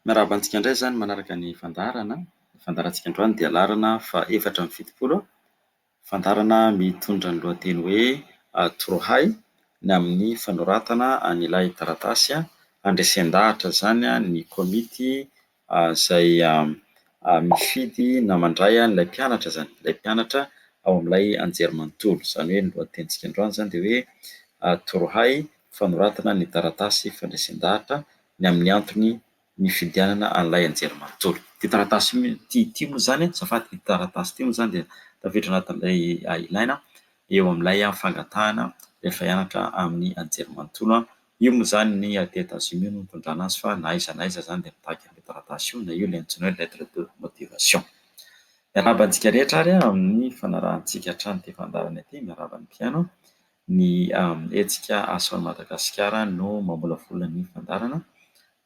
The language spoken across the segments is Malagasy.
Miarahaba antsika indray izany manaraka ny fandaharana. Ny fandaharantsika androany dia laharana faha-74, fandaharana mitondra ny lohateny hoe Torohay ny amin'ny fanoratana an'ilay taratasy handresen-dahatra izany ny komity izay mifidy na mandray an'ilay mpianatra izany, ilay mpianatra ao amin'ilay anjerimanontolo. Izany hoe ny lohatenintsika androany izany dia hoe Torohay fanoratana ny taratasy fandresen-dahatra ny amin'ny antony nifidianana an'ilay anjerimanontolo. Ity taratasy ity ity moa izany, azafady, ity taratasy ity moa izany dia tafiditra anatin'ilay ilaina eo amin'ilay fangatahana rehefa hianatra amin'ny anjerimanontolo. Io moa izany ny aty Etazonia no nitondrana azy fa na aiza na aiza izany dia mitaky an'io taratasy io na io ilay antsoina hoe lettre de motivation. Miarahaba antsika rehetra ary amin'ny fanarahantsika hatrany ity fandaharana ity, miarahaba ny mpihaino. Ny hetsika Asa ao Madagasikara no mamolavola ny fandaharana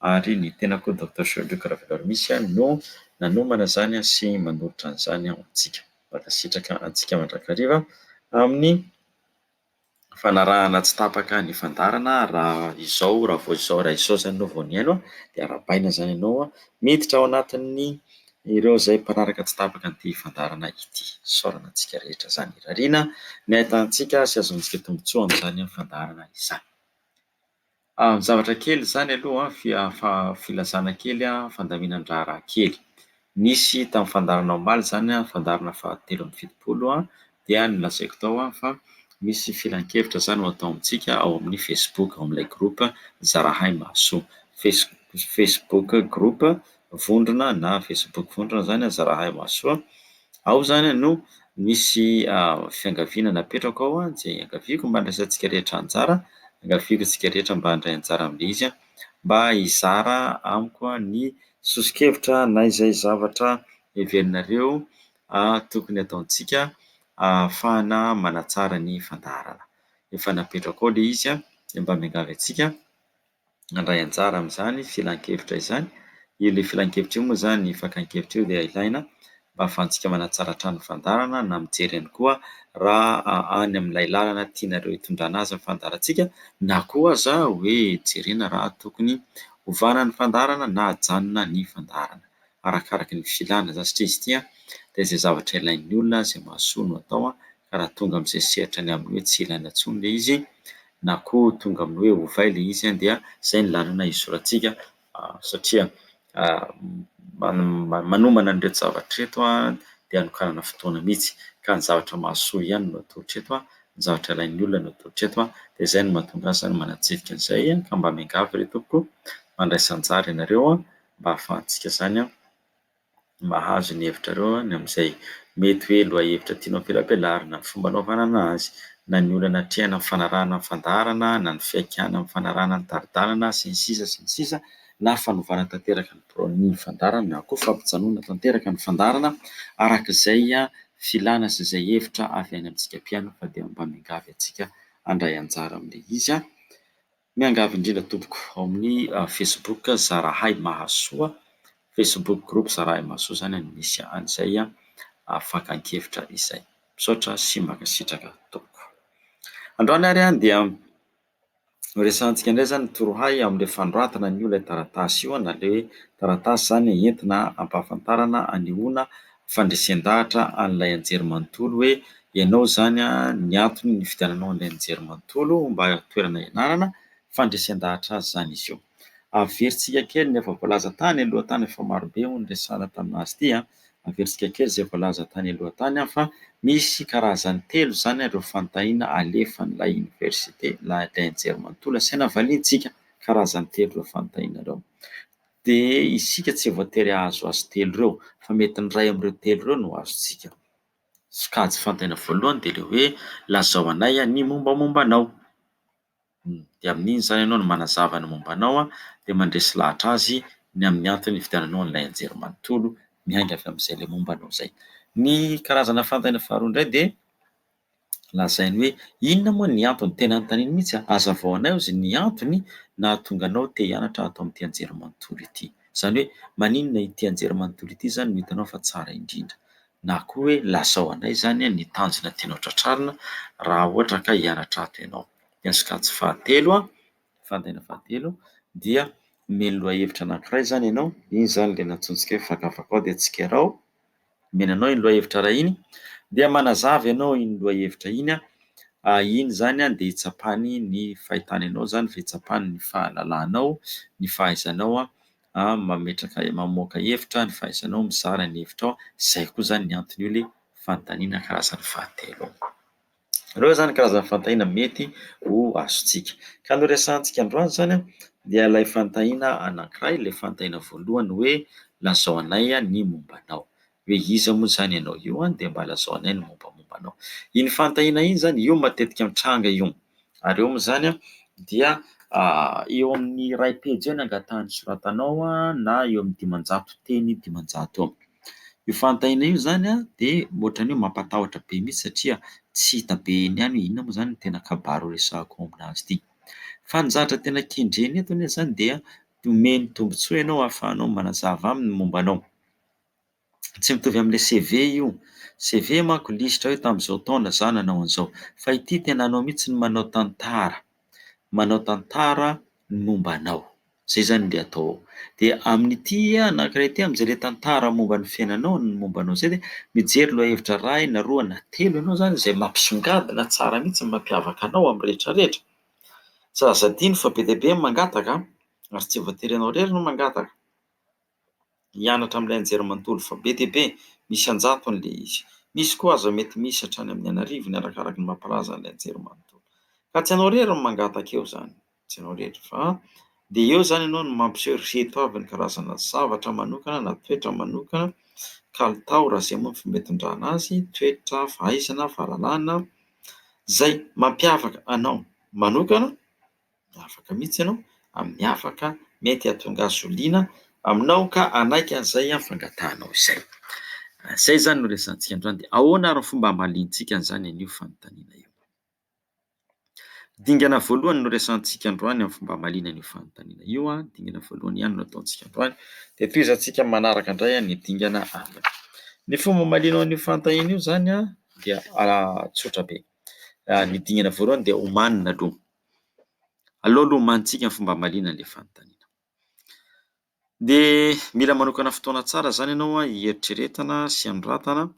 ary ny tenako Docteur Jean Luc Raveloarimisy no nanomana izany sy manolotra an'izany ho antsika. Mankasitraka antsika mandrakariva amin'ny fanarahana tsy tapaka ny fandaharana. Raha izao, raha vao izao, raha izao izany ianao vao nihaino dia arahabaina izany ianao miditra ao anatin'ny ireo izay mpanaraka tsy tapaka an'ity fandaharana ity. Isaorana antsika rehetra izany. Irariana ny ahitantsika sy ahazoantsika tombontsoa amin'izany fandaharana izany. Zavatra kely izany aloha, filazana kely, fandaminan-draharaha kely. Nisy tamin'ny fandaharana omaly izany, fandaharana faha-73 dia nolazaiko tao fa misy filankevitra izany ho atao amintsika ao amin'ny Facebook, ao amin'ilay groupe Zarahay Mahasoa. Facebook groupe vondrona na Facebook vondrona izany Zarahay Mahasoa. Ao izany no misy fiangaviana napetrako ao izay iangaviako mba handraisantsika rehetra anjara, iangaviako antsika rehetra mba handray anjara amin'ilay izy mba hizara amiko ny soso-kevitra na izay zavatra heverinareo tokony hataontsika ahafahana manatsara ny fandaharana. Efa napetrako ao ilay izy dia mba miangavy antsika handray anjara amin'izany filan-kevitra izany. Io ilay filan-kevitra io moa izany, io fakan-kevitra io dia ilaina mba ahafahantsika manatsara hatrany ny fandaharana na mijery ihany koa raha any amin'ilay lalana tianareo hitondrana azy ny fandaharantsika na koa aza hoe jerena raha tokony ovana ny fandaharana na ajanona ny fandaharana. Arakaraka ny filana izany satria izy ity dia izay zavatra ilain'ny olona, izay mahasoa no atao ka raha tonga amin'izay sehatra ny amin'ny hoe tsy ilaina intsony ilay izy na koa tonga amin'ny hoe ovay ilay izy dia izay ny lalana hizorantsika satria manomana an'ireto zavatra ireto dia hanokanana fotoana mihitsy ka ny zavatra mahasoa ihany no atolotra eto, ny zavatra ilain'ny olona no atolotra eto dia izay no mahatonga ahy izany manatsidika an'izay ka mba miangavy re tompoko mandraisa anjara ianareo mba ahafahantsika izany mahazo ny hevitrareo ny amin'izay mety hoe lohahevitra tianao hampilampialarina, ny fomba anaovana anazy, na ny olana atrehina amin'ny fanarahana ny fandaharana, na ny fihaikana amin'ny fanarahana ny tari-dalana, sy ny sisa sy ny sisa, na fanovana tanteraka ny biraon'ny fandaharana na koa fampijanonana tanteraka ny fandaharana araka izay filana sy izay hevitra avy any amintsika mpihaino fa dia mba miangavy antsika handray anjara amin'ilay izy. Miangavy indrindra tompoko ao amin'ny Facebook Zarahay Mahasoa, Facebook groupe Zarahay Mahasoa izany no misy an'izay fakan-kevitra izay. Misaotra sy mankasitraka tompoko. Androany ary dia horesahantsika indray izany ny torohay amin'ilay fanoratana an'io ilay taratasy io na ilay hoe taratasy izany entina hampahafantarana hanehoana fandresen-dahatra an'ilay anjerimanontolo hoe ianao izany ny antony nifidiananao an'ilay anjerimanontolo mba toerana hianarana, fandresen-dahatra azy izany izy io. Averintsika kely ny efa voalaza tany aloha tany efa marobe moa ny resahana tamin'azy ity an, averintsika kely izay voalaza tany aloha tany fa misy karazany telo izany ireo fanontaniana alefan'ilay oniversite na ilay anjerimanontolo asaina valiantsika, karazany telo ireo fanontaniana ireo. Dia isika tsy voatery hahazo azy telo ireo fa mety ny iray amin'ireo telo ireo no azontsika. Sokajy fanontaniana voalohany dia ilay hoe lazao anay ny mombamomba anao. Dia amin'iny izany ianao no manazava ny momba anao dia mandresy lahatra azy ny amin'ny antony nifidiananao an'ilay anjerimanontolo miainga avy amin'izay ilay momba anao izay. Ny karazana fanontaniana faharoa indray dia lazainy hoe inona moa ny antony, tena anontaniany mihitsy an, hazavao anay hozy ny antony nahatonga anao te hianatra ato amin'ity anjerimanontolo ity. Izany hoe maninona ity anjerimanontolo ity izany no hitanao fa tsara indrindra. Na koa hoe lazao anay izany ny tanjona tianao tratrarina raha ohatra ka hianatra ato ianao. Dia ny sokajy fahatelo, fanontaniana fahatelo dia Omeny lohahevitra anankiray izany ianao, iny izany ilay nantsointsika hoe vakavakao dia tsikerao. Omena anao iny lohahevitra iray iny dia manazava ianao iny lohahevitra iny, iny izany dia hitsapany ny fahitany anao izany, fitsapany ny fahalalanao, ny fahaizanao mametraka, mamoaka hevitra, ny fahaizanao mizara ny hevitrao. Izay koa izany ny anton'io ilay fanontaniana karazany fahatelo io. Ireo izany karazana fanontaniana mety ho azontsika. Ka ny horesahantsika androany izany dia ilay fanontaniana anankiray, ilay fanontaniana voalohany hoe lazao anay ny momba anao. Hoe iza moa izany ianao io dia mba lazao anay ny mombamomba anao. Iny fanontaniana iny izany, io matetika mitranga io. Ary eo moa izany dia eo amin'ny iray pejy eo ny angatahan'ny soratanao na eo amin'ny 500 teny 500 eo. Io fanontaniana io izany dia ohatran'ny hoe mampatahotra be mihitsy satria tsy hita be eny ihany hoe inona moa izany no tena kabary horesahako aminazy ity. Fa ny zavatra tena kendrena eto anie izany dia omeny tombontsoa ianao ahafahanao manazava aminy ny momba anao. Tsy mitovy amin'ilay CV io. CV manko lisitra hoe tamin'izao taona za nanao an'izao. Fa ity tena anao mihitsy no manao tantara. Manao tantara ny momba anao. Izay izany ilay atao ao. Dia amin'ity anankiray ity amin'izay ilay tantara momba ny fiainanao, ny momba anao izay dia mijery lohahevitra iray na roa na telo ianao izany izay mampisongadina tsara mihitsy ny mampiavaka anao amin'ny rehetra rehetra. Tsy azo adino fa be dia be ny mangataka ary tsy voatery ianao irery no mangataka. Hianatra amin'ilay anjerimanontolo fa be dia be, misy an-jatony ilay izy. Misy koa aza mety misy hatrany amin'ny an'arivony arakaraka ny mampalaza an'ilay anjerimanontolo. Ka tsy ianao irery no mangataka eo izany, tsy ianao irery fa dia eo izany ianao no mampiseho ireto avy ny karazana zavatra manokana na toetra manokana, kalitao raha izay moa ny fomba itondrana azy, toetra, fahaizana, fahalalana izay mampiavaka anao manokana. Miavaka mihitsy ianao amin'ny hafa ka mety hahatonga azy ho liana aminao ka hanaiky an'izay fangatahanao izay. Izay izany no resahantsika androany dia ahoana ary ny fomba hamaliantsika an'izany an'io fanontaniana io. Dingana voalohany no resahantsika androany amin'ny fomba hamaliana an'io fanontaniana io. Dingana voalohany ihany no ataontsika androany dia tohizantsika amin'ny manaraka indray ny dingana ambiny. Ny fomba hamalianao an'io fanontaniana io izany dia tsotra be. Ny dingana voalohany dia omanina aloha. Aleo aloha omanintsika ny fomba hamaliana an'ilay fanontaniana. Dia mila manokana fotoana tsara izany ianao hieritreretana sy hanoratana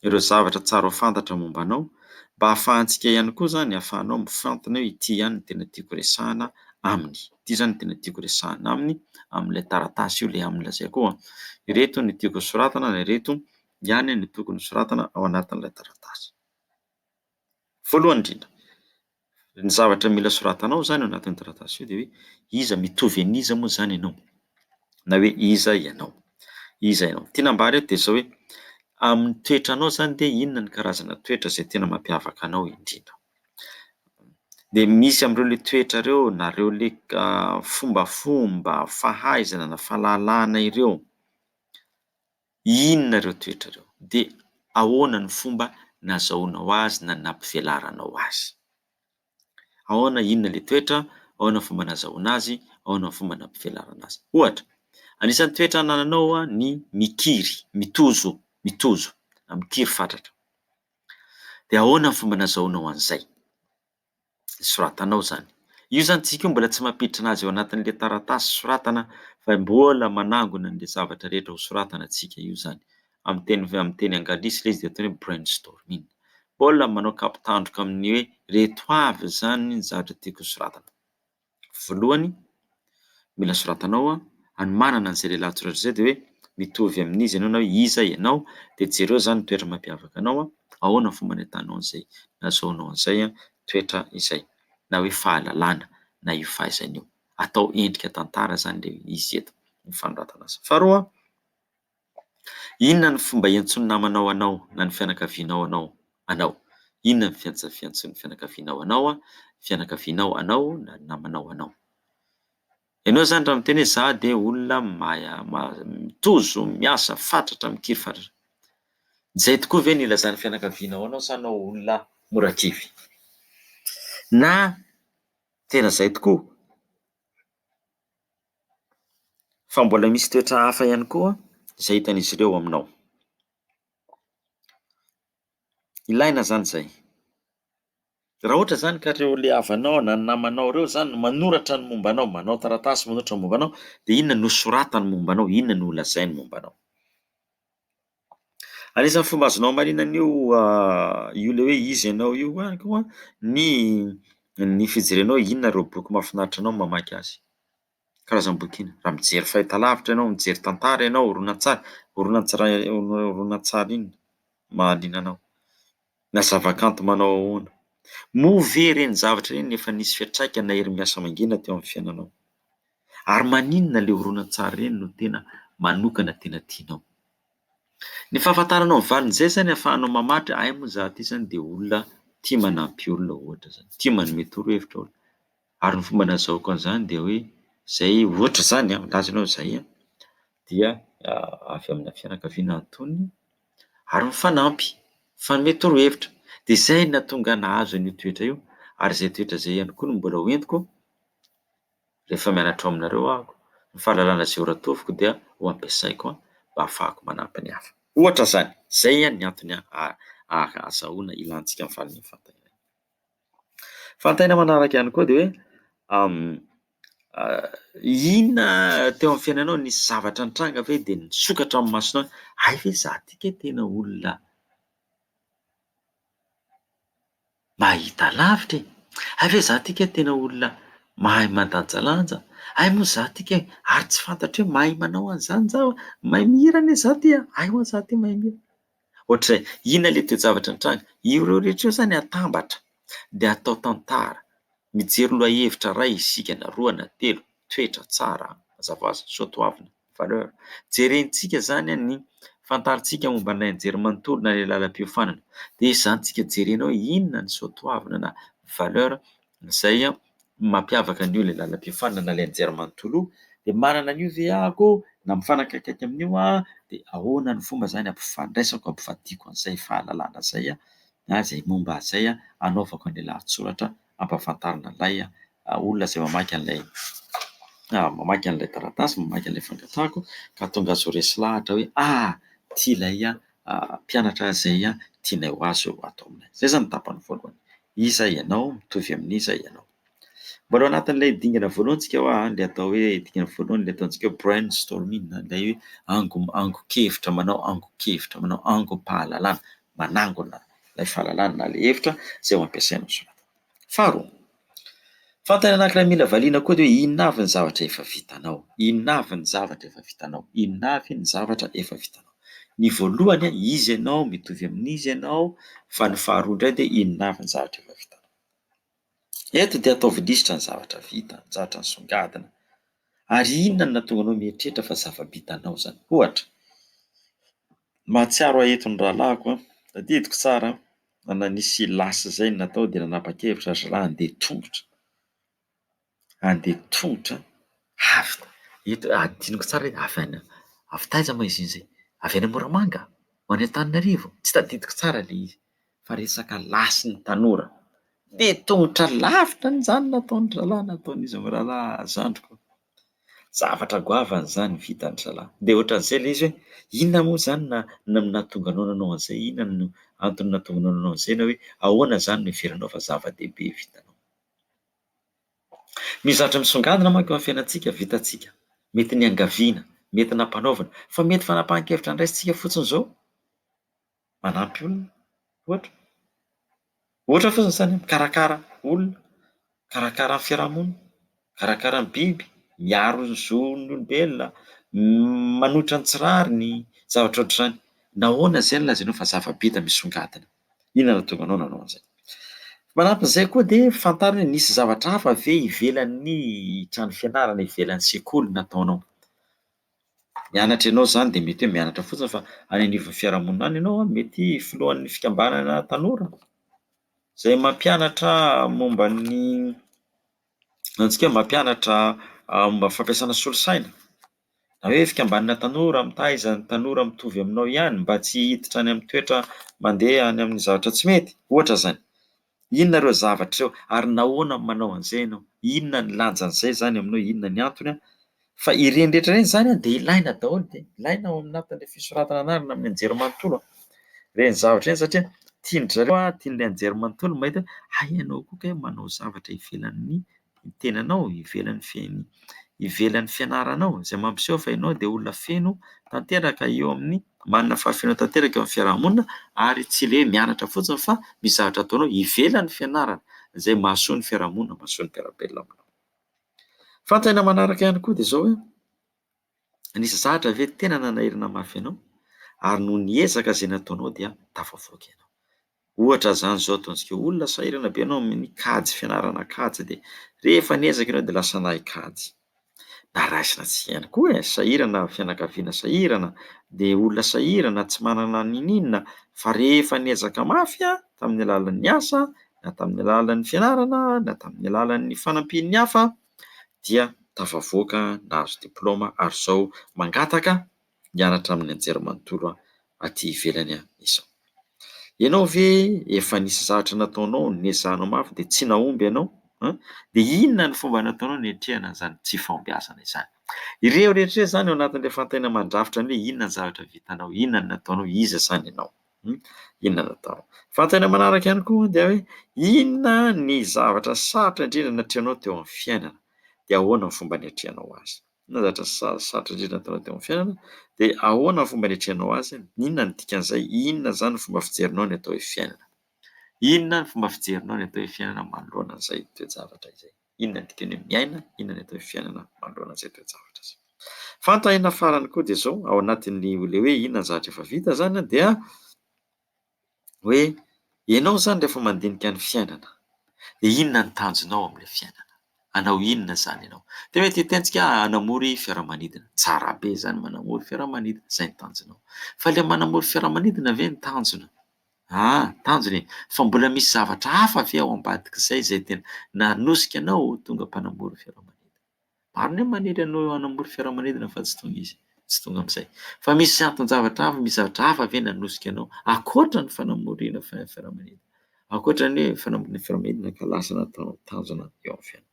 ireo zavatra tsara ho fantatra momba anao mba hahafahantsika ihany koa izany, hahafahanao mifantina hoe ity ihany no tena tiako resahana aminy, ity izany no tena tiako resahana aminy, amin'ilay taratasy io ilay aminy lazaiko io an. Ireto no tiako hosoratana na ireto ihany no tokony hosoratana ao anatin'ilay taratasy. Voalohany indrindra, ny zavatra mila soratanao izany ao anatin'ny taratasy io dia hoe iza, mitovy an'iza moa izany ianao? Na hoe iza ianao? Iza ianao? Ny tiana ambara eto dia izao hoe amin'ny toetranao izany dia inona ny karazana toetra izay tena mampiavaka anao indrindra? Dia misy amin'ireo ilay toetra ireo na ireo ilay fombafomba, fahaizana na fahalalana ireo. Inona ireo toetra ireo? Dia ahoana ny fomba nazahoanao azy na nampivelaranao azy? Ahoana, inona ilay toetra, ahoana ny fomba nazahoana azy, ahoana ny fomba nampivelarana azy? Ohatra, anisan'ny toetra anananao ny mikiry, mitozo, mitozo, na mikiry fatratra. Dia ahoana ny fomba nazahoanao an'izay? Soratanao izany. Io izany tsika io mbola tsy mampiditra anazy ao anatin'ilay taratasy soratana fa mbola manangona an'ilay zavatra rehetra ho soratana tsika io izany. Amin'ny teny amin'ny teny anglisy ilay izy dia atao hoe brainstorming. Mbola manao kapo-tandroka amin'ny hoe ireto avy izany ny zavatra tiako ho soratana. Voalohany, mila soratanao hanomanana an'izay lehilahy tsoratra izay dia hoe mitovy amin'iza ianao na hoe iza ianao dia jereo izany ny toetra mampiavaka anao, ahoana ny fomba nahitanao an'izay, nahazoanao an'izay toetra izay na hoe fahalalana na io fahaizana io. Atao endrika tantara izany ilay izy eto ny fanoratana azy. Faharoa, Inona ny fomba iantsoan'ny namanao anao na ny fianakavianao anao anao? Inona ny fiantsoan'ny fianakavianao anao, fianakavianao anao na ny namanao anao? Ianao izany raha miteny hoe za dia olona mitozo, miasa fatratra, mikiry fatratra. Izay tokoa ve no ilazan'ny fianakavianao anao sa anao olona mora kivy? Na tena izay tokoa? Fa mbola misy toetra hafa ihany koa izay hitan'izy ireo aminao. Ilaina izany izay. Raha ohatra izany ka ireo le havanao na ny namanao ireo izany no manoratra ny momba anao, manao taratasy manoratra ny momba anao, dia inona no soratany momba anao, inona no lazainy momba anao? Anisan'ny fomba azonao hamarinana an'io io ilay hoe iza ianao io ihany koa ny ny fijerenao inona ireo boky mahafinaritra anao ny mamaky azy. Karazam-boky inona? Raha mijery fahitalavitra ianao, mijery tantara ianao, horonantsary, horonantsary horonantsary inona mahaliana anao? Na zavakanto manao ahoana? Moa ve ireny zavatra ireny efa nisy fiantraikany na hery miasa mangina teo amin'ny fiainanao? Ary maninona ilay horonantsary ireny no tena manokana tena tianao? Ny fahafantaranao ny valin'izay izany ahafahanao mamaritra, hay moa izaho ity izany dia olona tia manampy olona ohatra izany, tia manome torohevitra olona. Ary ny fomba nahazahoako an'izany dia hoe izay ohatra izany an, milaza ianao izay an, dia avy amina fianakaviana antonony ary mifanampy, mifanome torohevitra. Dia izay no nahatonga ahy nahazo an'io toetra io ary izay toetra izay ihany koa no mbola hoentiko rehefa mianatra ao aminareo aho, ny fahalalana izay horatoviko dia ho ampiasaiko mba hahafahako manampy ny hafa. Ohatra izany, izay ny antony ahazahoana ilantsika ny valin'ny fanontaniana. Fanontaniana manaraka ihany koa dia hoe inona teo amin'ny fiainanao nisy zavatra nitranga ve dia nisokatra ny masonao hoe hay ve izaho ity kay tena olona mahita lavitra e! Hay ve izaho ity kay tena olona mahay mandanjalanja? Hay moa izaho ity kay ary tsy fantatro hoe mahay manao an'izany izaho, mahay mihira anie izaho ity an! Hay ho'a izaho ity mahay mihira. Ohatr'izay. Inona ilay toe-javatra nitranga? Ireo rehetra ireo izany atambatra dia atao tantara. Mijery lohahevitra iray isika na roa na telo, toetra tsara, mazava ho azy, soatoavina, valeur. Jerentsika izany ny fantarintsika momba an'ilay anjerimanontolo na ilay lalam-piofanana. Dia izany tsika jerena hoe inona ny soatoavina na valeur izay mampiavaka an'io ilay lalam-piofanana na ilay anjerimanontolo io. Dia manana an'io ve aho na mifanakaikaiky amin'io aho dia ahoana ny fomba izany ampifandraisako, ampivadiako an'izay fahalalana izay na izay momba azy izay hanaovako an'ilay lahatsoratra hampahafantarina an'ilay olona izay mamaky an'ilay mamaky an'ilay taratasy, mamaky an'ilay fangatahako ka hahatonga azy ho resy lahatra hoe ah! ity ilay mpianatra izay tianay ho azo ato aminay. Izay izany ny tapany voalohany. Iza ianao? Mitovy amin'iza ianao? Mbola ao anatin'ilay dingana voalohany tsika hoa, ilay atao hoe dingana voalohany ilay ataontsika hoe brainstorming, ilay hoe ango- angon-kevitra, manao angon-kevitra, manao angom-pahalalana, manangona ilay fahalalana na ilay hevitra izay ho ampiasaina soratana. Faharoa, fanontaniana anankiray mila valiana koa dia hoe inona avy ny zavatra efa vitanao? Inona avy ny zavatra efa vitanao? Inona avy ny zavatra efa vitanao? Ny voalohany, iza ianao, mitovy amin'iza ianao, fa ny faharoa indray dia inona avy ny zavatra efa vitanao? Eto dia ataovy lisitra ny zavatra vita, ny zavatra nisongadina. Ary inona no nahatonga anao mieritreritra fa zava-bitanao izany? Ohatra, mahatsiaro ahy eto ny rahalahiko an, tadidiko tsara an, na nisy lasy izay natao dia nanapa-kevitra ry zalahy handeha tongotra, handeha tongotra avy eto, adinoko tsara hoe avy any, avy taiza moa izy iny izay? Avy any Moramanga? Ho any Antananarivo? Tsy tadidiko tsara ilay izy. fa resaka lasin'ny tanora. Dia tongotra lavitra an'izany nataon-dry zalahy nataon'izy mirahalahy zandriko. Zavatra goavana izany vitan-dry zalahy. Dia ohatran'izay ilay izy hoe inona moa izany na no nahatonga anao nanao an'izay, inona no antony nahatonga anao nanao an'izay na hoe ahoana izany no heveranao fa zava-dehibe vitanao. Misy zavatra misongadina manko eo amin'ny fiainantsika vitantsika, mety niangaviana, mety nampanaovina, fa mety fanapahan-kevitra andraisintsika fotsiny izao. Manampy olona, ohatra. Ohatra fotsiny izany hoe mikarakara olona, mikarakara ny fiarahamonina, mikarakara ny biby, miaro ny zon'ny olombelona, manohitra ny tsy rariny, zavatra ohatr'izany. Nahoana izay no lazainao fa zava-bita misongadina? Inona no nahatonga anao nanao an'izay? Manampin'izay koa dia fantaro hoe nisy zavatra hafa ve ivelan'ny trano fianarana, ivelan'ny sekoly nataonao? Mianatra ianao izany dia mety hoe mianatra fotsiny fa any anivon'ny fiarahamonina any ianao an, mety filohan'ny fikambanana tanora izay mampianatra momba ny ataontsika hoe mampianatra momba ny fampiasana solosaina na hoe fikambanana tanora mitaiza ny tanora mitovy aminao ihany mba tsy hiditra any amin'ny toetra mandeha any amin'ny zavatra tsy mety, ohatra izany. Inona ireo zavatra ireo ary nahoana no manao an'izay ianao? Inona ny lanjan'izay izany aminao? Inona ny antony an? Fa ireny rehetra ireny izany an dia ilaina daholo dia ilaina ao anatin'ilay fisoratana anarana amin'ny anjerimanontolo an, ireny zavatra ireny satria Tian-dry zareo, tian'ilay anjerimanontolo ny mahita hoe hay ianao koa kay manao zavatra ivelan'ny tenanao, ivelan'ny fiain- ivelan'ny fianaranao, izay mampiseho fa ianao dia olona feno tanteraka eo amin'ny, manana fahafenoana tanteraka eo amin'ny fiarahamonina ary tsy ilay hoe mianatra fotsiny fa misy zavatra ataonao ivelan'ny fianarana izay mahasoa ny fiarahamonina, mahasoa ny mpiara-belona aminao. Fanontaniana manaraka ihany koa dia izao hoe, nisy zatra ve tena nanahirana mafy anao ary noho ny ezaka izay nataonao dia tafavoaka ianao? Ohatra izany izao ataontsika hoe olona sahirana be ianao amin'ny kajy, fianarana kajy dia rehefa niezaka ianao dia lasa nahay kajy. Na raisina tsy ihany koa e, sahirana, fianakaviana sahirana, dia olona sahirana tsy manana n'inon'inona fa rehefa niezaka mafy tamin'ny alalan'ny asa na tamin'ny alalan'ny fianarana na tamin'ny alalan'ny fanampian'ny hafa dia tafavoaka nahazo diplaoma ary izao mangataka hianatra amin'ny anjerimanontolo aty ivelany izao. Ianao ve efa nisy zavatra nataonao niezahanao mafy dia tsy nahomby ianao an? Dia inona ny fomba nataonao niatrehana an'izany tsy fahombiazana izany? Ireo rehetra ireo izany ao anatin'ilay fanontaniana mandrafitra ny hoe inona ny zavatra vitanao, inona ny nataonao, iza izany ianao? Inona no atao? Fanontaniana manaraka ihany koa dia hoe inona ny zavatra sarotra indrindra natrehinao teo amin'ny fiainana? Dia ahoana ny fomba niatrehanao azy? Inona ny zavatra sarotra indrindra nataonao teo amin'ny fiainana? Dia ahoana ny fomba niatrehanao azy? Inona no dikan'izay? Inona izany ny fomba fijerinao ny atao hoe fiainana? Inona ny fomba fijerinao ny atao hoe fiainana manoloana an'izay toe-javatra izay? Inona ny dikany hoe miaina? Inona ny atao hoe fiainana manoloana an'izay toe-javatra izay? Fanontaniana farany koa dia izao, ao anatin'ny ilay hoe inona ny zavatra efa vita izany dia hoe ianao izany rehefa mandinika ny fiainana dia inona ny tanjonao amin'ilay fiainana? Hanao inona izany ianao? Dia mety hitentsika hanamory fiaramanidina. Tsara be izany manamory fiaramanidina, izay ny tanjonao. Fa ilay manamory fiaramanidina ve ny tanjona? Ah, tanjona e! Fa mbola misy zavatra hafa ve ao ambadik'izay izay tena nanosika anao ho tonga mpanamory fiaramanidina? Maro ny maniry anao hanamory fiaramanidina fa tsy tonga izy, tsy tonga amin'izay. Fa misy anton-javatra hafa, misy zavatra hafa ve nanosika anao ankoatra ny fanamoriana fiaramanidina? Ankoatra ny hoe fanamoriana fiaramanidina ka lasa natao tanjona eo amin'ny fiainana.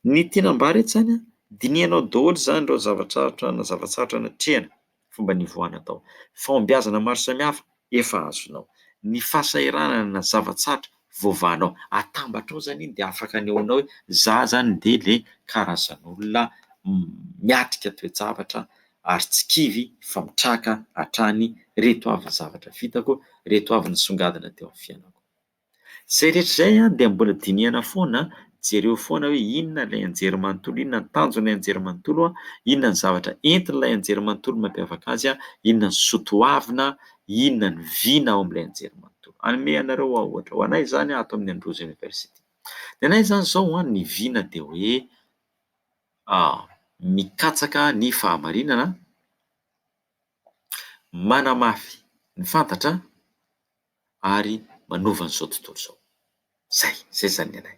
Ny tiana ambara eto izany an, dinihanao daholo izany ireo zava-tsarotra na zava-tsarotra natrehana, fomba nivoahana tao. Fahombiazana maro samihafa efa azonao. Ny fahasahiranana na zava-tsarotra voavahanao. Atambatrao izany iny dia afaka anehoanao hoe za izany dia le karazan'olona miatrika toe-javatra ary tsy kivy fa mitraka hatrany, ireto avy ny zavatra vitako, ireto avy ny songadina teo amin'ny fiainako. Izay rehetra izay dia mbola dinihana foana, jereo foana hoe inona ilay anjerimanontolo, inona ny tanjon'ilay anjerimanontolo, inona ny zavatra entin'ilay anjerimanontolo mampiavaka azy, inona ny soa toavina, inona ny vina ao amin'ilay anjerimanontolo. Hanome anareo aho ohatra, ho anay izany ato amin'ny Androzy University. Ny anay izany izao ny vina dia hoe mikatsaka ny fahamarinana, manamafy ny fantatra, ary manova an'izao tontolo izao. Zay, zay zany ny anay.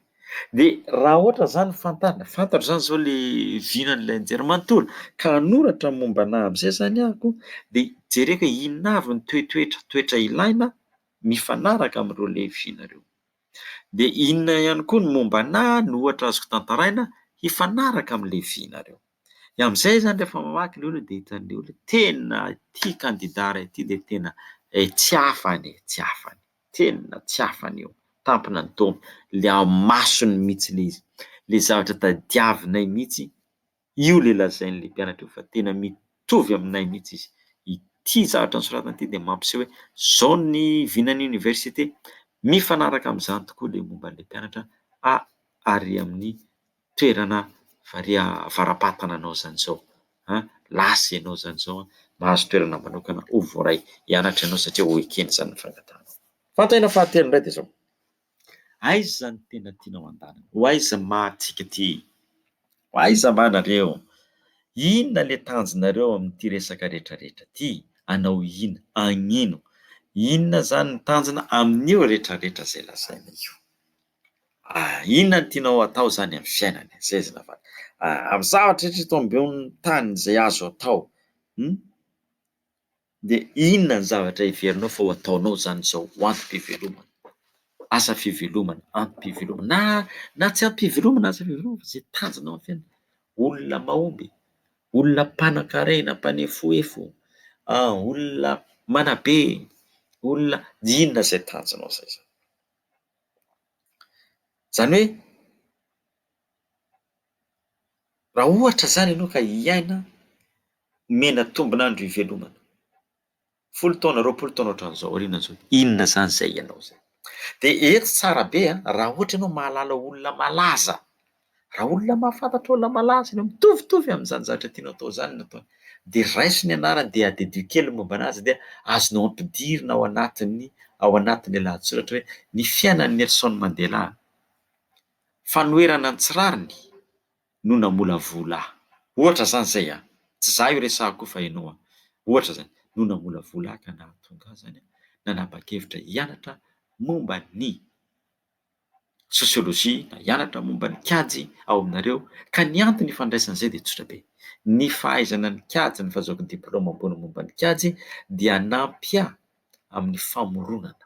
Dia raha ohatra zany fantarina, fantatro zany zao le vinan'ilay anjerimanontolo ka hanoratra momba anah amin'izay zany aho dia jereko hoe inona avy ny toetoetra, toetra ilaina mifanaraka amin'ireo le vina ireo. Dia inona ihany koa ny momba anah no ohatra azoko tantaraina hifanaraka amin'ilay vina ireo. Dia amin'izay izany rehefa mamaky ilay olona dia hitan'ilay olona tena ity kandida iray ity dia tena tsy afany e, tsy afany, tena tsy afany io, tampina ny taona, ilay ao masony mihitsy ilay izy, ilay zavatra tadiavinay mihitsy, io ilay lazain'ilay mpianatra io fa tena mitovy aminay mihitsy izy, ity zavatra nosoratana ity dia mampiseho hoe izao ny vinan'ny oniversite, mifanaraka amin'izany tokoa ilay momba an'ilay mpianatra ary amin'ny toerana varia avara-patana anao izany izao an, lasa ianao izany izao an, mahazo toerana manokana ho voaray hianatra ianao satria ho ekena izany ny fangatahanao. Fanontaniana fahatelo indray dia izao, aiza no tena tianao handehanana? Ho aiza ma tsika ty? Ho aiza ma nareo? Inona le tanjonareo amin'ity resaka rehetra rehetra ty? Hanao inona? Hagnino? Inona izany ny tanjona amin'io rehetra rehetra izay lazaina io? Ah, inona no tianao atao izany amin'ny fiainana? Izay izy navaly. Ah, amin'ny zavatra rehetra eto ambonin'ny tany izay azo atao, hum, dia inona ny zavatra heverinao fa ho ataonao izany izao ho antom-pivelomana? Asa fivelomana, antom-pivelomana, na na tsy antom-pivelomana asa fivelomana fa izay tanjonao amin'ny fiainana. Olona mahomby, olona mpanankarena, mpanefoefo, olona manabe, olona inona izay tanjonao izay zany. Izany hoe raha ohatra izany ianao ka hiaina omena tombon'andro hivelomana, folo taona, 20 taona ohatran'izao aorianan'izao, inona izany izay ianao izay? Dia eto tsara be an, raha ohatra ianao mahalala olona malaza, raha olona mahafantatra olona malaza ianao, mitovitovy amin'izany zavatra tianao atao izany no ataony, dia raiso ny anarany dia adidio kely ny momba an'azy dia azonao ampidirina ao anatin'ny ao anatin'ilay lahatsoratra hoe ny fiainan'i Nelson Mandela, fanoherana ny tsy rariny, no namolavola ahy. Ohatra izany izay an! Tsy izaho io resahako io fa ianao an! Ohatra izany, no namolavola ahy ka nahatonga ahy izany nanapa-kevitra hianatra momba ny sosiolojia na hianatra momba ny kajy ao aminareo ka ny antony ifandraisan'izay dia tsotra be. Ny fahaizana ny kajy, ny fahazoako diplaoma ambony momba ny kajy dia hanampy ahy amin'ny famoronana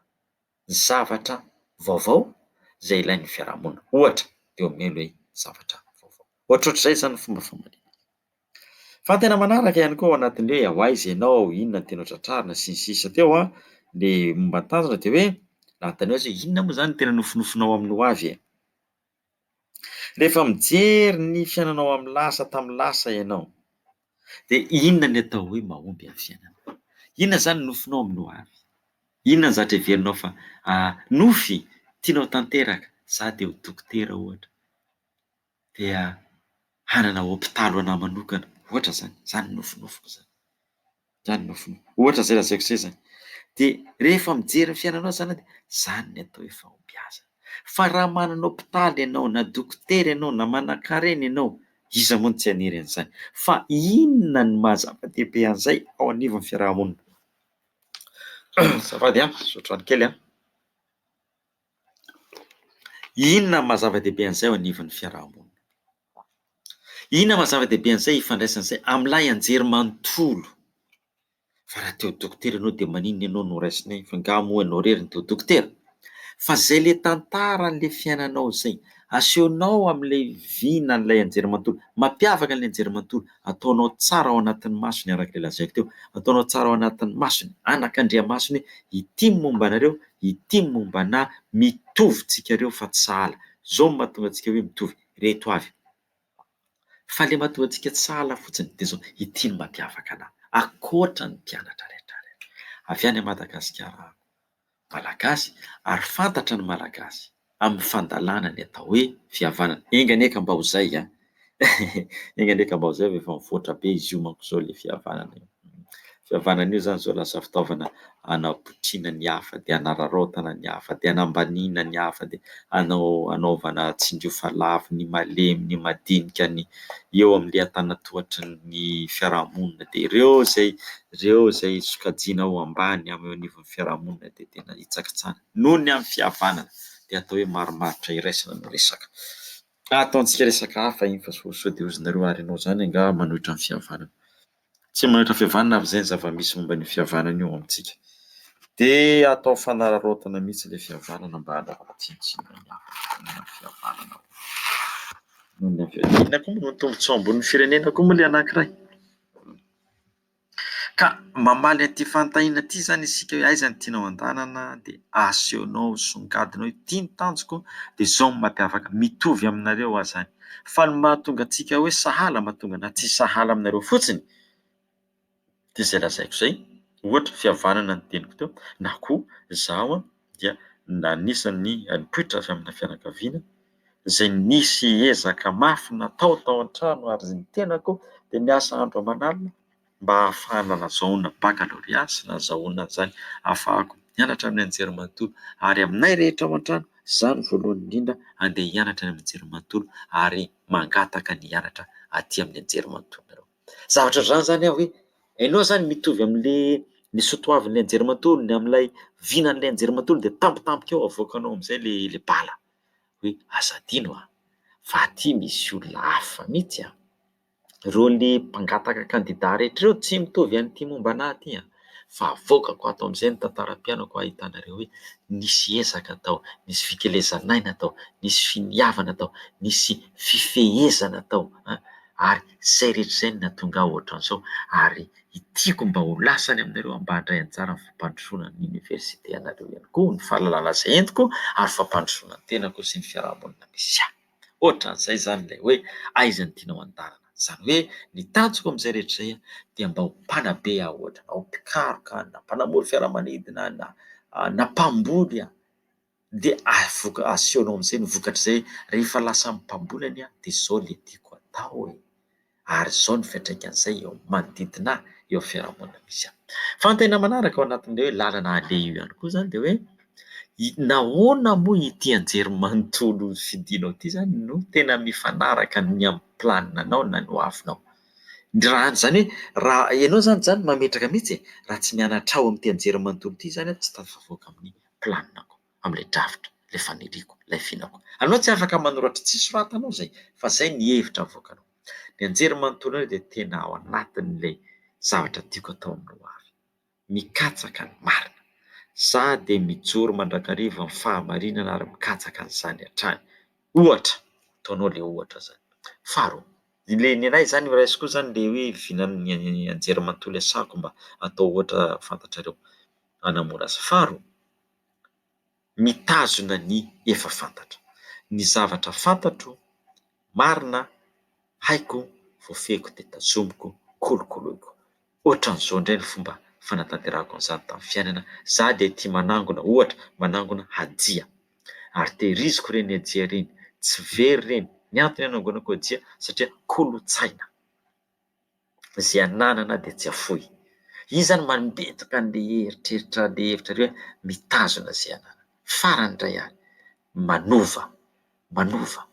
zavatra vaovao izay ilain'ny fiarahamonina. Ohatra, dia omeo ilay zavatra vaovao. Ohatrohatr'izay izany ny fomba famaliana. Fa ny tena manaraka ihany koa ao anatin'ny hoe ho aiza ianao, inona no tianao tratrarina sy ny sisa teo an, ny momba ny tanjona dia hoe nanontaniana azy hoe inona moa izany no tena nofinofinao amin'ny ho avy e? Rehefa mijery ny fiainanao amin'ny lasa tamin'ny lasa ianao dia inona ny atao hoe mahomby amin'ny fiainana? Inona izany ny nofinao amin'ny ho avy? Inona ny zavatra heverinao fa nofy tianao tanteraka? Za dia ho dokotera ohatra, dia hanana hopitaly ho anah manokana ohatra izany, izany ny nofinofiko izany. Zany no finoako. Ohatra izay lazaiko izay zany. Dia rehefa mijery ny fiainanao zany dia zany ny atao hoe fahombiazana. Fa raha manana hopitaly ianao na dokotera ianao na manankarena ianao, iza moa no tsy haniry an'izany? Fa inona no maha zava-dehibe an'izay ao anivon'ny fiaraha-monina? Azafady an, misotro rano kely an. Inona no maha zava-dehibe an'izay ao anivon'ny fiaraha-monina? Inona no maha zava-dehibe an'izay ifandraisan'izay amin'ilay anjery manontolo? Fa raha te ho dokotera ianao dia maninona ianao no raisinay? Fa angaha moa ianao irery no te ho dokotera? Fa izay ilay tantaran'ilay fiainanao izay, asehonao amin'ilay vinan'ilay anjery manontolo, mampiavaka an'ilay anjery manontolo, ataonao tsara ao anatin'ny masony araka ilay lazaiko teo, ataonao tsara ao anatin'ny masony, anakandriamasony hoe ity ny momba anareo, ity ny momba anà, mitovy tsika ireo fa tsy sahala, izao no mahatonga antsika hoe mitovy. Ireto avy. Fa le mahatonga antsika tsy sahala fotsiny dia izao, ity no mampiavaka anah ankoatra ny mpianatra rehetra rehetra. Avy any Madagasikara aho, Malagasy ary fantatra ny Malagasy amin'ny fandalana ny atao hoe fihavanana. Enga anie ka mba ho izay an! Enga anie ka mba ho izay fa efa mivoatra be izy io manko izao le fihavanana io. Fihavanana io izany izao lasa fitaovana hanapotriana ny hafa dia hanararaotana ny hafa dia hanambaniana ny hafa dia hanao hanaovana tsindrio fa lavo ny malemy ny madinika ny eo amin'ilay antanantohatry ny fiarahamonina dia ireo izay ireo izay sokajiana ho ambany eo anivon'ny fiarahamonina dia tena hitsakitsahana noho ny amin'ny fihavanana dia atao hoe marimaritra iraisana no resaka. Ataontsika resaka hafa iny fa sao sao dia hozinareo ary ianao izany angaha manohitra ny fihavanana. Tsy manohitra fihavanana ary izay ny zava-misy momba an'io fihavanana io amintsika. Dia atao fanararaotana mihitsy ilay fihavanana mba hanaovana tsinontsinona ny hafa noho ny fihavanana. Noho ny fihavanana. Inona koa moa no tombontsoa ambonin'ny firenena koa moa ilay anankiray? Ka mamaly an'ity fanontaniana ity izany isika hoe aiza no tianao andehanana dia asehonao, songadina hoe ity ny tanjoko dia izao no mampiavaka, mitovy aminareo aho izany. Fa ny mahatonga antsika hoe sahala, mahatonga anà tsy sahala aminareo fotsiny dia izay lazaiko izay, ohatra fihavanana ny teniko teo na koa izaho dia anisan'ny nipoitra avy amina fianakaviana izay nisy ezaka mafy natao tao an-trano ary ny tenako dia niasa andro aman'alina mba hahafahana nazahoana bakalorea sy nazahoana an'izany hahafahako mianatra amin'ny anjerimanontolo ary aminay rehetra ao an-trano izaho no voalohany indrindra handeha hianatra any amin'ny anjerimanontolo ary mangataka ny hianatra aty amin'ny anjerimanontolonareo. Zavatra ohatr'izany izany aho hoe ianao izany mitovy amin'ilay ny soatoavin'ilay anjerimanontolo, ny amin'ilay vinan'ilay anjerimanontolo dia tampotampoka eo avoakanao amin'izay ilay ilay bala hoe aza adino an, fa aty misy olona hafa mihitsy an. Ireo le mpangataka kandida rehetra ireo tsy mitovy an'ity momba anah ity an! Fa avoakako ato amin'izay ny tantaram-piainako ahitanareo hoe nisy ezaka tao, nisy fikelezan'aina tao, nisy finiavana tao, nisy fifehezana tao an! Ary izay rehetra izay no nahatonga ahy ohatran'izao ary tiako mba ho lasa any aminareo aho mba handray anjara amin'ny fampandrosoana ny oniversite anareo ihany koa, ny fahalalana izay entiko ary fampandrosoana ny tenako sy ny fiarahamonina misy ahy. Ohatran'izay izany ilay hoe aiza no tianao andarana. Izany hoe ny tanjoko amin'izay rehetra izay dia mba ho mpanabe aho ohatra, na ho mpikaroka, na mpanamory fiaramanidina, na na mpamboly aho. Dia avoka asehonao amin'izay ny vokatr'izay rehefa lasa mpamboly anie aho dia izao ilay tiako atao e. Ary izao ny fiantraikan'izay eo amin'ny manodidina ahy, eo amin'ny fiarahamonina misy ahy. Fanontaniana manaraka ao anatin'ilay hoe lalana aleha io ihany koa izany dia hoe nahoana moa ity anjerimanontolo fidinao ity izany no tena mifanaraka ny amin'ny planinanao na ny hoavinao? Raha izany hoe raha ianao izany izany mametraka mihitsy e, raha tsy mianatra ao amin'ity anjerimanontolo ity izany aho tsy tafavoaka amin'ny planinako, amin'ilay drafitra, ilay faniriako, ilay vinako. Anao tsy afaka manoratra, tsy soratanao izay fa izay ny hevitra avoakanao. Ny anjerimanontolo indray dia tena ao anatin'ilay zavatra tiako atao amin'ny hoavy. Mikatsaka ny marina. Za dia mijoro mandrakariva amin'ny fahamarinana ary mikatsaka an'izany hatrany. Ohatra, ataonao ilay ohatra izany. Faharoa, ilay ny anay izany raisiko koa izany ilay hoe vinan'ny anjerimanontolo iasako mba atao ohatra fantatrareo hanamora azy. Faharoa, mitazona ny efa fantatra. Ny zavatra fantatro, marina, haiko, voafehiko dia tazomiko, kolokoloiko. Ohatran'izao indray ny fomba fanatanterahako an'izany tamin'ny fiainana, za dia tia manangona, ohatra, manangona hajia. Ary tehiriziko ireny hajia ireny, tsy very ireny. Ny antony anangonako hajia satria kolontsaina. Izay ananana dia tsy afoy. Iny izany mandentika an'ilay eritreritra, ilay hevitra ilay hoe mitazona izay ananana. Farany indray ary, manova, manova.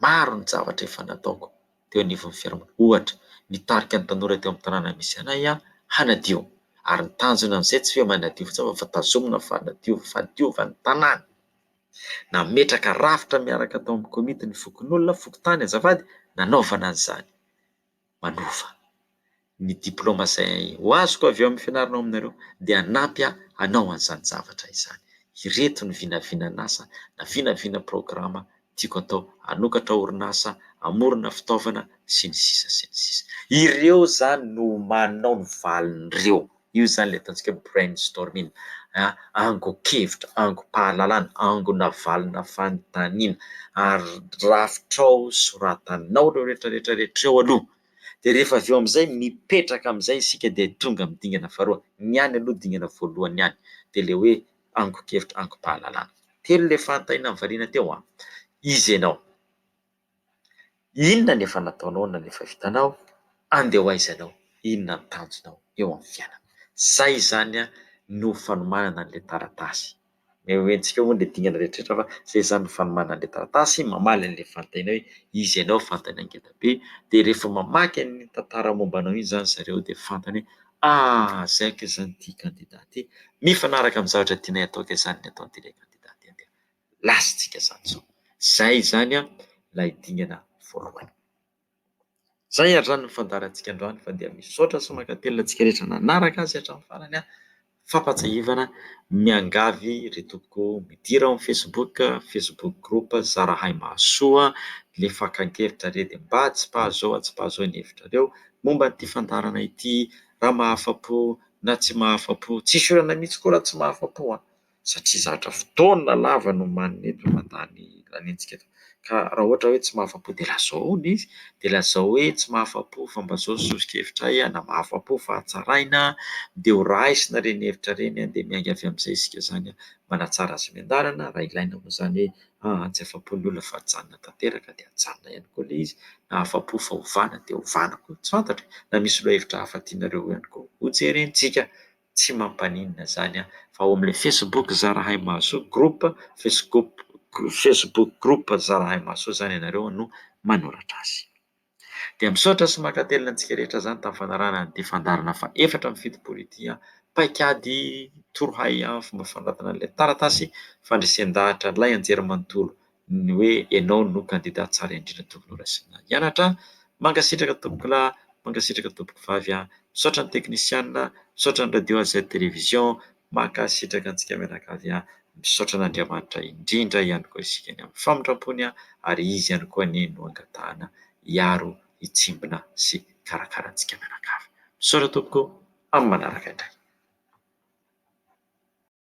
Maro ny zavatra efa nataoko teo anivon'ny fiarahamonina. Ohatra, nitarika ny tanora teo amin'ny tanàna misy anay aho hanadio. Ary ny tanjona amin'izay tsy hoe manadio fotsiny fa tazomina ny fahadiovana, fahadiovan'ny tanàna. Nametraka rafitra miaraka tao amin'ny komity ny fokonolona, fokontany azafady, nanaovana an'izany. Manova. Ny diplaoma izay ho azoko avy eo amin'ny fianarana ao aminareo dia hanampy ahy hanao an'izany zavatra izany. Ireto ny vinavinan'asa na vinavina programa tiako atao, hanokatra orinasa, hamorona fitaovana, sy ny sisa sy ny sisa. Ireo izany no omaninao ny valin'ireo. Io izany ilay ataontsika hoe brainstorming, angon-kevitra, angom-pahalalana, angona valina fanontaniana. Ary rafitrao, soratanao ireo rehetra rehetra rehetra ireo aloha. Dia rehefa avy eo amin'izay, mipetraka amin'izay isika dia tonga amin'ny dingana faharoa. Ny any aloha dingana voalohany ihany, dia ilay hoe angon-kevitra, angom-pahalalana. Telo ilay fanontaniana nivaliana teo an! Iza ianao? Inona ny efa nataonao na ny efa vitanao? Andeha ho aiza ianao? Inona ny tanjonao eo amin'ny fiainana? Izay izany no fanomanana an'ilay taratasy. Hoentintsika moa ilay dingana rehetra rehetra fa izay izany no fanomanana an'ilay taratasy, mamaly an'ilay fanontaniana hoe iza ianao, fanontaniana ngeda be. Dia rehefa mamaky an'iny tantara momba anao iny izany zareo dia fantany hoe ah izay aky izany ity kandida ity, mifanaraka amin'ny zavatra tianay atao kay izany ny ataon'ity ilay kandida ity. Dia lasantsika izany izao. Izay izany ilay dingana voalohany. Izay ary izany ny fandaharantsika androany fa dia misaotra sy mankatelina antsika rehetra nanaraka azy hatramin'ny farany aho. Fampahatsiahivana, miangavy ry tompoko midira ao amin'ny Facebook, Facebook groupe Zarahay Mahasoa, ilay fakan-kevitra re dia mba tsipaho izao, tsipaho izao ny hevitrareo momba an'ity fandaharana ity, raha mahafa-po na tsy mahafa-po, tsisy olana mihitsy koa raha tsy mahafa-po an! satria zatra fotoana lava no omanina eto mandany laniantsika eto ka raha ohatra hoe tsy mahafa-po dia lazao ao ilay izy dia lazao hoe tsy mahafa-po fa mba zao ny soso-kevitray na mahafa-po fa hatsaraina dia ho raisina ireny hevitra ireny dia miainga avy amin'izay isika izany manatsara azy miandalana raha ilaina moa izany hoe aa tsy afa-po ny olona fa ajanona tanteraka dia ajanona ihany koa ilay izy na afa-po fa ovana dia ovana koa tsy fantatra e na misy lohahevitra hafa tianareo ihany koa hojerentsika. Tsy mampaninona zany an! Fa ao amin'ilay Facebook Zarahay Mahasoa groupe Facebook Facebook groupe Zarahay Mahasoa zany ianareo no manoratra azy. Dia misaotra sy mankatelina antsika rehetra zany tamin'ny fanarahana an'ity fandaharana faha 74 ity an! Paikady torohay an! Fomba fanoratana an'ilay taratasy fandresen-dahatra an'ilay anjerimanontolo ny hoe ianao no kandida tsara indrindra tokony ho raisina hianatra. Mankasitraka tompokolahy, mankasitraka tompokovavy a! Misaotra ny teknisiana, misaotra ny radio AZ Télévision, mankasitraka antsika mianakavy a! Misaotra an'Andriamanitra indrindra ihany koa isika ny amin'ny famindram-pony ary Izy ihany koa anie no angatahana hiaro. hitsimbina sy hikarakara antsika mianakavy. Misaotra tompoko, amin'ny manaraka indray.